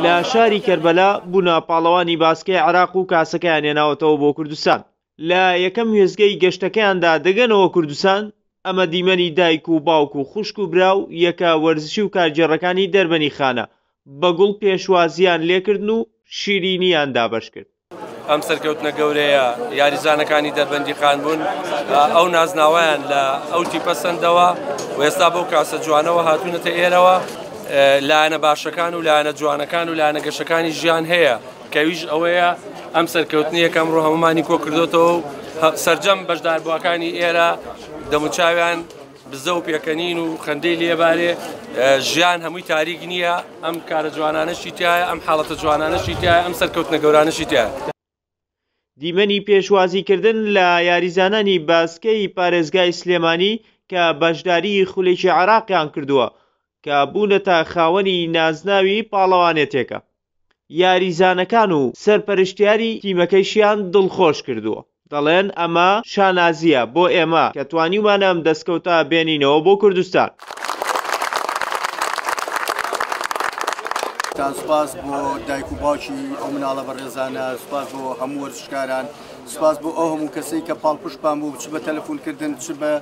لە شاری کەربەلا بوونە پاڵەوانی باسکەی عێراق و کاسەکەیان هێناوەتەوە بۆ کوردستان. لە یەکەم وێستگەی گەشتەکەیاندا دەگەنەوە کوردستان، ئەمە دیمەنی دایک و باوک و خوشک و برا و یەکە وەرزشی و کارگێڕەکانی دەربەنیخانە بە گوڵ پێشوازییان لێکردن و شیرینییان دابەشکرد. ئەم سەرکەوتنە گەورەیە یاریزانەکانی دەربەندیخان بوون ئەو نازناوەیان لە ئەو تیپە سەندەوە و ئێستا بەو کاسە جوانەوە هاتوونەتە ئێرەوە لایەنە باشەکان و لایەنە جوانەکان و لایەنە گەشەکانی ژیان هەیە کەویش ئەوەیە ئەم سەرکەوتنی یەکەم ڕۆ هەمومانی کۆ کردوتەوە و سرجەم بەشداربووەکانی ئێرە دەموچاویان بزە و پێکەنین و خەندەی لێبارێ ژیان هەمووی تاریک نییە ئەم کارە جوانانەشی تایە ئەم حاڵەتە جوانانەشی تایە ئەم سەرکەوتنە گەورانەشی تایە. دیمەنی پێشوازیکردن لە یاریزانانی باسکەی پارێزگای سلێمانی کە بەشداریی خولێکی عێراقیان کردووە کە بوونەتە خاوەنی نازناوی پاڵەوانێتێکە. یاریزانەکان و سەرپەرشتیاری تیمەکەیشیان دڵخۆش کردووە، دەڵێن ئەمە شانازییە بۆ ئێمە کە توانیومانە ئەم دەستکەوتە بێنینەوە بۆ کوردستان. سوپاس بۆ دایک و باوکی ئەو مناڵە بەڕێزانە، سوپاس بۆ هەموو وەرزشکاران، سوپاس بۆ ئەو هەموو کەسەی کە پاڵپشتمان بوو، چ بە تەلەفۆنکردن چ بە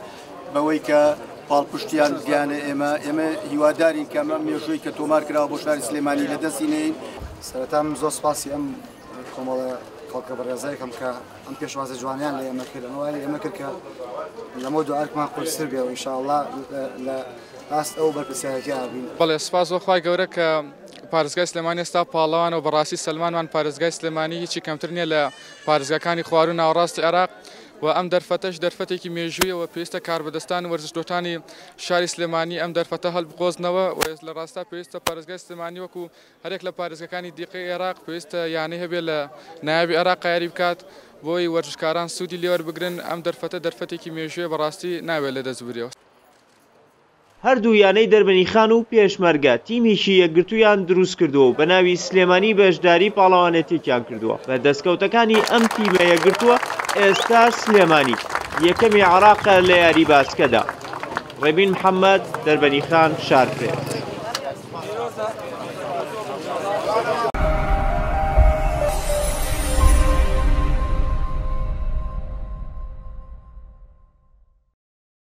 بەوەی کە پاڵپشتیان گەیانە ئێمە، ئێمە هیوادارین کە ئەمە مێژووی کە تۆمار کراوە بۆ شاری سلێمانی لە دەستی نەین. سەرەتا من زۆر سوپاسی ئەم کۆمەڵە خەڵکە بەڕێزەیەکەم کە ئەم پێشوازە جوانیان لە ئێمە کرد، ئەمە وای لە ئێمە کرد کە لەمە دوو ئەرکمان قورستر بێ و ئینشاءڵڵا لە ئاست ئەو بەرپرسیارێتیە بین. بەڵێ سوپاس بۆ خوای گەورە کە پارێزگای سلێمانی ئێستا پاڵەوانە و بەڕاستی سەلمانمان پارێزگای سلێمانی هیچی کەمتر نییە لە پارێزگاکانی خواروو ناوەڕاستی عێراق و ئەم دەرفەتەش دەرفەتێکی مێژوویە و پێویستە کاربەدەستان و وەرزشدۆتانی شاری سلێمانی ئەم دەرفەتە هەلبقۆزنەوە و لە ڕاستا پێویستە پارێزگای سلێمانی وەکو هەرێک لە پارێزگاکانی دیکەی عێراق پێویستە یانەی هەبێت لە نایابی عێراق یاری بکات بۆی وەرزشکاران سوودی لێوەربگرن ئەم دەرفەتە دەرفەتێکی مێژوویە بەڕاستی نابێت لەدەست برێ. هەردوو یانەی دەربەنیخان و پێشمەرگە تیمێکی یەکگرتوویان دروستکردووە و بەناوی سلێمانی بەشداری پاڵەوانێتیەکیان کردووە، بە دەستکەوتەکانی ئەم تیمە یەکگرتووە ئێستا سلێمانی یەکەمی عێراقە لە یاری باسکەدا. ڕێبین محەمەد، دەربەنیخان، شارپرێس.